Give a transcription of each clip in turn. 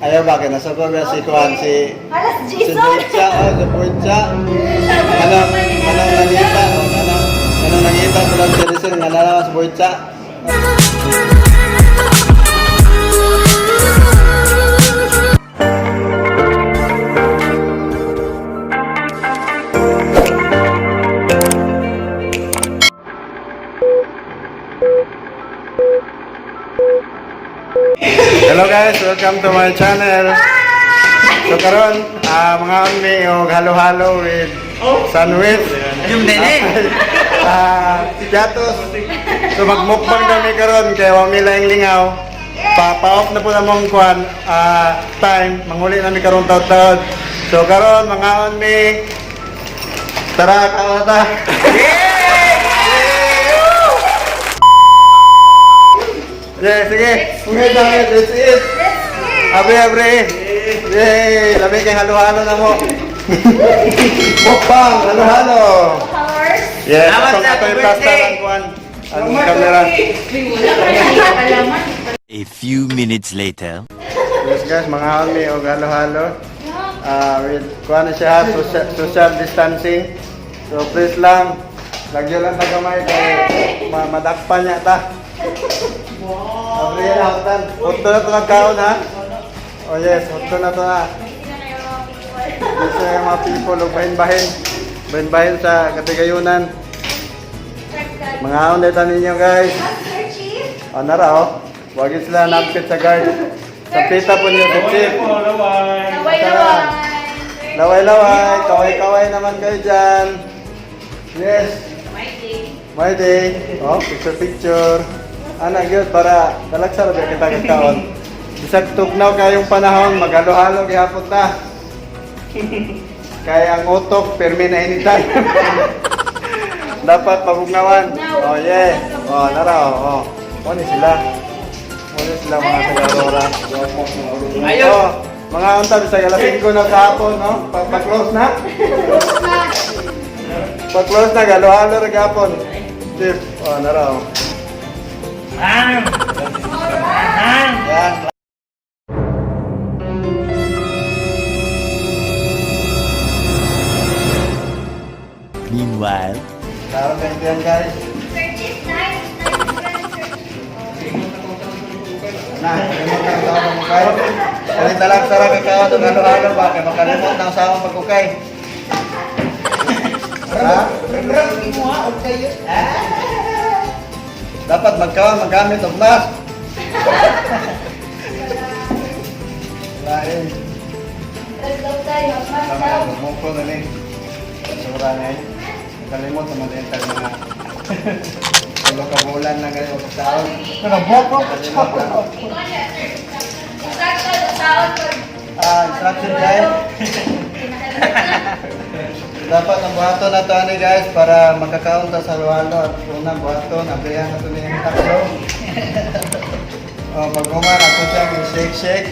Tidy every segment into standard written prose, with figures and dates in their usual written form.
Ayaw ba kay nasa ko si Kuan si Alas, si Jason! Boycha, oh, si Boycha. Kanang kanang nangita, oh, kanang kanang nangita ko lang si Rizal, nga nalaman si Boycha. Hello guys, welcome to my channel. So karon, mga mi og halo-halo with sandwich. Yung nene. Piatos. So magmukbang na mi karon kay wa mi laing lingaw. Pa pa-off na po na mong kuan time, manguli na mi karon taud-taud. So karon mangaon mi. Tara, kaon ta. Yeah, sige. Ungay na, let's eat. Abre, abre. Yay! Labi kay halo-halo na mo. Mukbang, halo-halo. Powers? Yes, Salamat atong sa ato'y happy pasta birthday. ng kuan. Ang camera. A few minutes later. Yes guys, mga kami og halo-halo. With kuan na siya, social distancing. So please lang, lagyo lang ta gamay kay madakpan niya ta. Abre na hotan. Hotto na to nagkaon ha. Oh yes, hotto na to na. Yes, yung mga people og bahin-bahin. Bahin-bahin sa katigayunan. Mga aon dito ninyo guys. Master Chief? O nara oh. Wag yun sila napit sa guard. Sa pita po niyo sa chief. Laway-laway. Laway-laway, kaway-kaway naman kayo dyan. Yes, My day. my day. Oh, picture picture. Anak yun, para dalagsa ra ba kita kagkaon. Bisag tugnaw kayong panahon, maghalo-halo gihapon ta. Kaya ang utok, pirmi na initan. Dapat pabugnawan. Oh yeah. Oh, nara oh. Oh. Mo ni sila. Mo ni sila mga taga-Aurora. Ayos. Oh, mga unta bisag alas 5 na kahapon, no? Pa-close na. Pa-close na galo-halo ra gapon. Chief, oh nara oh. Yan. Meanwhile. Klaro na yan guys. Sir Chief, nice. Nice friend, Sir Chief. Na, kalimot na ang tao pagkukay. Kung talag sa raga ka, itong halo-halo ba? Kaya makalimot na ang sawang pagkukay. Ha? Dapat magkaon, maggamit og mask. Lain. Let's go tayo. Mas Tama, daw. magmukro na ni. Sura na eh. Kalimot naman din tayo mga tulo ka bulan na kayo pagkaon. Nakaboko. Kalimot na. Ikaw niya, sir. Instruction, taon pag... Instruction guys. Dapat ang buhaton na to ani guys para makakaon ta sa halo-halo at unang buhaton abrihan na to niyang taklo. O pag human ato siyang i-shake shake.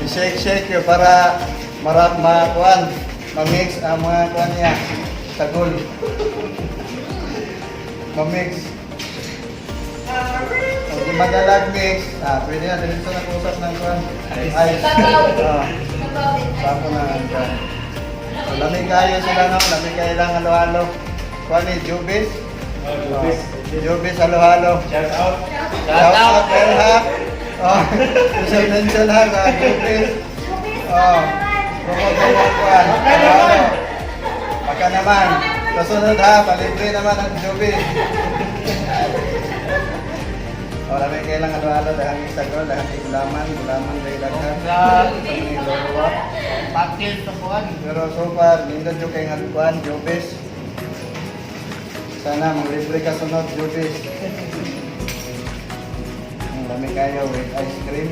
I-shake shake yun para marap makuan, ma-mix ang mga kuan niya. Sagol. Ma-mix. Kung di madalag mix, pwede na diretso na kusap ng kuan. Ice. Sabaw. Ah. Sabaw din. Sako na ang kuan. So, lamig kayo sila no, lamig kayo lang halo-halo. Kuan ni Jubis. Jubis. Oh, Jubis halo-halo. Shout out. Shout out kayo ha. Oh, special mention ha sa Jubis. Jubis, Oh. baka naman. Promote mo kuan. Halo-halo. Baka naman. Kasunod ha, palibre naman ang Jubis. Oh, lamig kayo lang halo-halo dahil may sagol, dahil may gulaman, gulaman dahil daghan. May lolo. Pakil sa kuwan. Pero so far, nindot yung kay Halkuan, Jubis. Sana maglibre ka sunod, Jubis. Ang dami kayo with ice cream.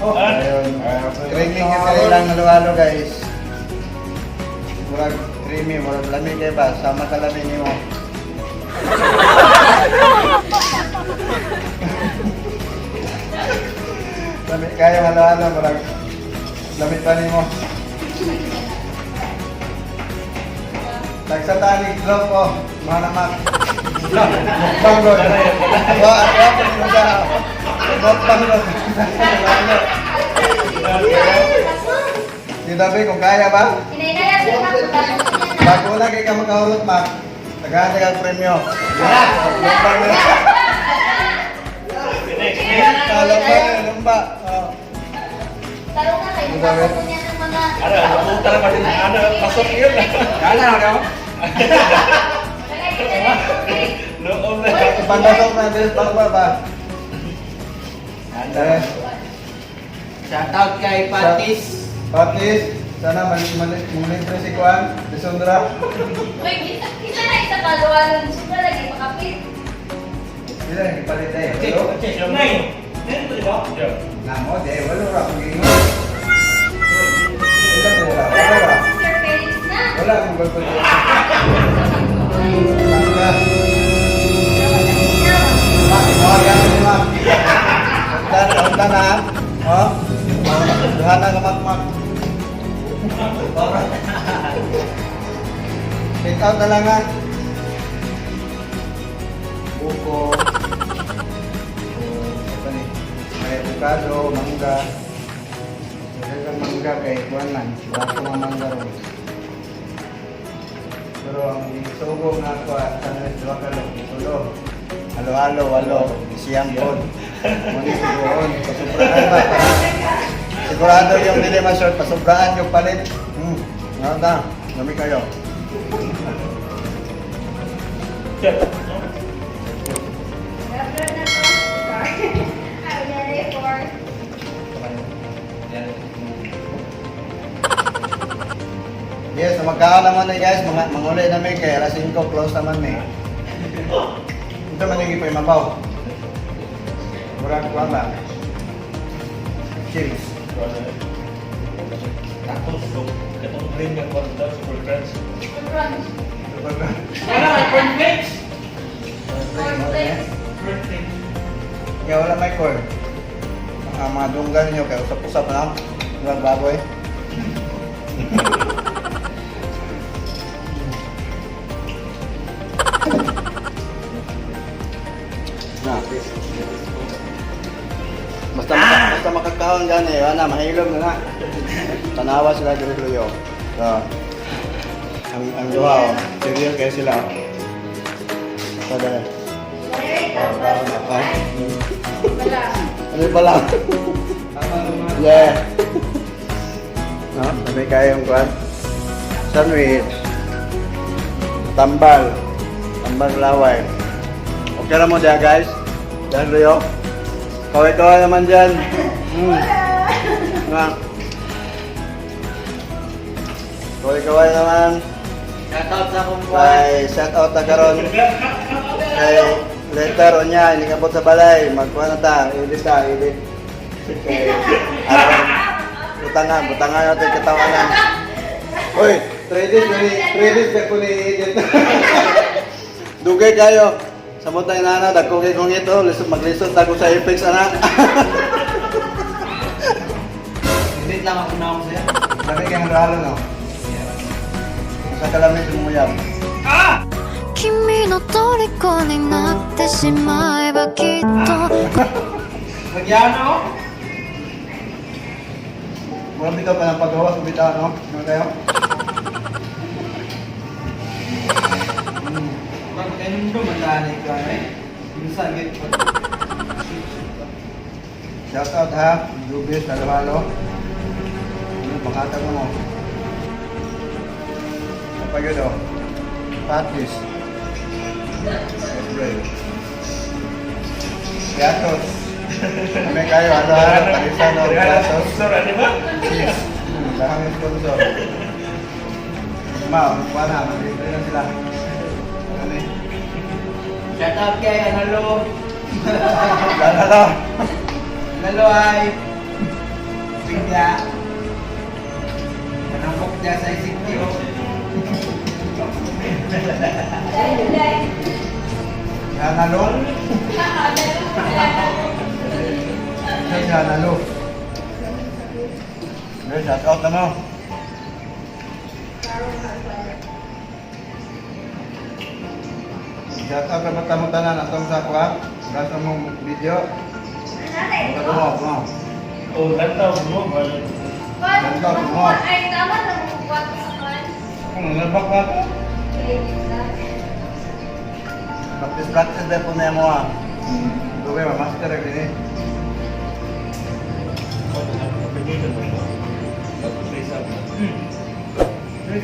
Oh. Ayun. Creamy yung kayo lang halo-halo guys. Murag creamy, murag lami kayo ba? Sama ka lami nimo. Lami kayo halo-halo, murag lami pa nimo. Tagsatanig drop oh, mga namak. Mukbang god. Ako, ako, ako, mukbang god. Dabi kung kaya ba? Hinahinaya sir, Mac. Tapos niya na. Bago na kay ka makahulot, Mac. Tagahan ka premyo. Talo pa, lumba. Oh. Tarong na kayo. Tapos niya ng mga. Ano, napunta na pa din. Ano, pasok yun. Ano, ano? Noon na. Ipandasok na din pa ba? Eh, Shout out kay Patis. Patis, sana mali muli si Juan, Lisondra. Wait, isa, isa na isa kaluwalan. Sobra lagi makapit. Sila yung ipalit eh. Hello? Nine. Nine to, di ba? Namo, de, walo ra kung gingon. Wala ko wala, wala ra. Si Sir Felix na. Wala akong gagawin. Wala. Mak, oh, yan, mak. Unta, unta na. Oh. Duha na ka mak mak. Take out na lang ha. Buko. Ito ni. May avocado, mangga. May kang mangga kay kuan man. Wala ko mga mangga ron. Pero ang isugo nga ako at tanong duha ka lang tulo. Halo-halo, walo, siyam pod. Muna sugoon, pasubraan ba? Sigurado yung dili ma-short, pasubraan yung palit. Nga na, dami kayo. Upload na to. Sorry. I'm ready for. Yes, so magkaka naman eh guys, mga manguli na may kay alas 5 close naman eh. Ito man yung ipoy mabaw. Murag kuwan ba? Cheers. Tapos, katong green nga kwan daw, super crunch. Crunch. Wala, cornflakes! Cornflakes. Cornflakes. Kaya wala may corn. Ang mga dunggan ninyo, kaya usap-usap na lang. Murag baboy. Na. Basta maka, basta makakaon gani, wala mahilom na na. Tanawa sila diri luyo. So, ang duha oh, serious kayo sila. Oh. So, dali. Oh, kaon na. Oh. Wala. Ano pala? Yeah. No, sabi kayong kwan. Sandwich. Tambal. Tambal laway. Okay ra mo diya guys. Diyan Rio. Kaway-kaway naman dyan. Nga. Kaway-kaway naman. Shout out sa akong kuwan. Kay shout out na karon. Kay letter o niya, hindi kabot sa balay. Magkuha na ta, edit ta, edit. Kay aron butanga, butanga natin katawanan. Uy, 3 days ni 3 days na ko ni edit. Dugay kayo. Samot na inana, dagko kay kong ito, lisod maglisod ta ko sa Apex ana. Hindi lang ako na ako sa'yo. Sabi kay halo no. Sa kalamit mo yam. 君の虜になってしまえばきっと Magyano? Mura bitaw pa ng paggawas, bitaw no. Ano kayo? Pag-endo, matani ka eh. Minsan, git. Shout out ha, Lubis, halo-halo. Ano, pakatag mo. Kapag yun oh, patis. Siyempre. Piatos. Kami kayo, halo-halo, palisan o piatos. Sponsor, ano ba? Cheese. Dahang yung sponsor. Ma, wala, mag-libre na sila. Ano eh? Shout out kay Analo. Lalala. Analo ay. Bigla. Panambok niya sa ICQ. Nanalo? Siya nanalo. Okay, shout out na mo. Shout out ka ba tanan atong sa kuha? Gasa mong video. Ano mo, mo. Oh, lantaw mo. Kwan, ay, tama na makukuha ko sa kwan. Kung nabak na to. Practice, practice dahil po na mo ah. Dugay, ma-master rin eh.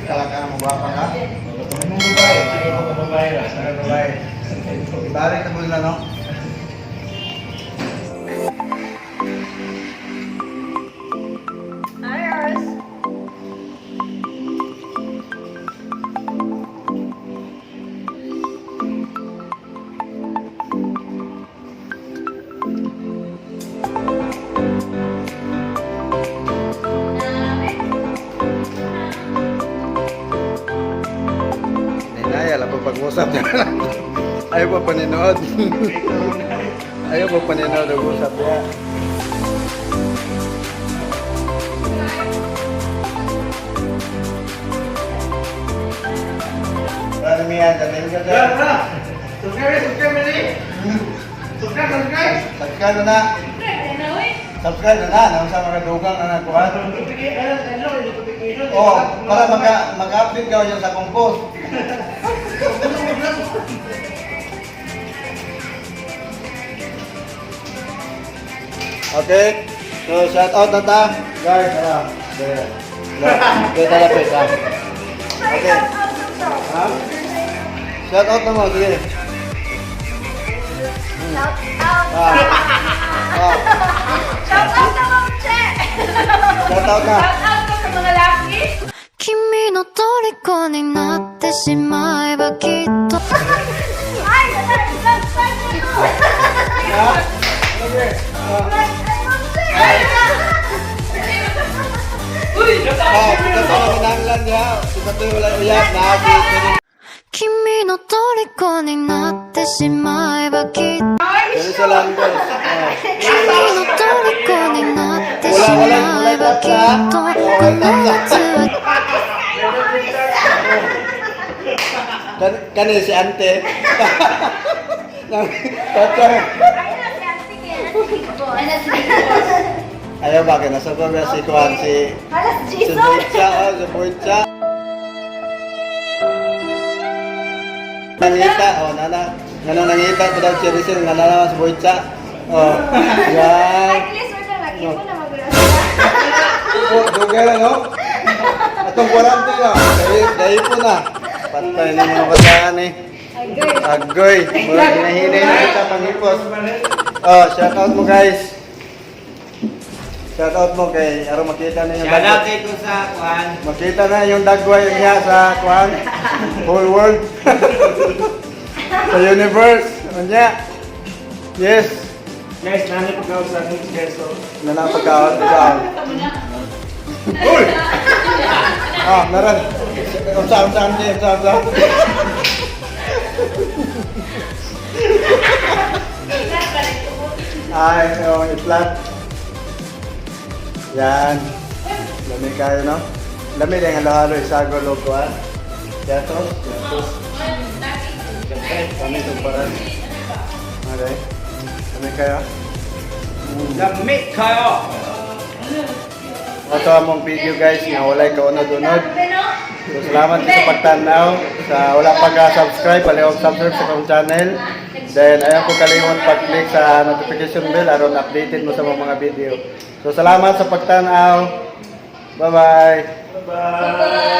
Kala ka mo gwapa ka? Anong babae? Babae ra. Anong babae? Ibalik na po nila, no? Hi, Ars. Ninaya, lang po pag-usap niya lang. Ayaw pa paninood. Ayaw pa paninood ang usap niya. Marami yan, dami ka dyan. Subscribe, subscribe na rin. Subscribe, subscribe. Subscribe na na. Subscribe na na. Nang sa mga dugang na nakuha. Notification. Oh, para maka-update ka yun sa akong post. Okay. So, shout out na ta. Guys, tara. There. There, talapit ha. Okay. Ha? Shout out na mo, sige. Shout out. Ah. Ah. Shout out na, Ma'am Che! Shout out na. Shout out ko sa mga laki. 君の虜になってしまえばきっと Ay, vlog, vlog mo to. Ha? Okay. Ah. Ay, Ma'am Che! Oh, kita sa mga niya. Kita to wala uyab na. 君の虜になってしまえばきっと Ganun sa lang, guys. Oh. 君の虜になってしまえばきっとこの夏は Kani si ante. Tatsa. Ay, na, si Ate Ken. Big Boss. Ay, na, si Big Boss. Ayaw ba kay nasa ba si Kuan si Halas, si Jason! Boycha, oh, si Boycha. Nangita, oh, nana. Ngano nangita pa daw si Rizal, ngano naman si Boycha. Oh, yan. At least, wala lagi mo na magulo. Oh, dugay na, no? Atong 40 na. Dahil, dahil po na. Patay na mga bataan eh. Agoy. Agoy. Mura ginahinay na kita panghipos. Oh, shout out mo guys. Shout out mo kay aron makita na yung Shout out dagway. dito sa Kuan. Makita na yung dagway niya sa kuan whole world. Sa universe. Unya. Yes. Guys, nani pagkaon sa next guys. So, Nana pagkaon, pagkaon. Uy! Ah, meron. Unsa, unsa, unsa, unsa, unsa. Ay, oh, i-flat. Yan. Lami kayo, no? Lami din halo-halo, isago, logo, ah. Yatos, yatos. Kami tumparan. Okay. Lami kayo. Lamig kayo. Ito among video guys nga walay kaunod-unod. So, salamat sa pagtanaw. Sa wala pa ka-subscribe, palihog subscribe sa akong channel. Then ayaw ko kalimot pag-click sa notification bell aron updated mo sa mga video. So salamat sa pagtanaw. Bye-bye. Bye-bye.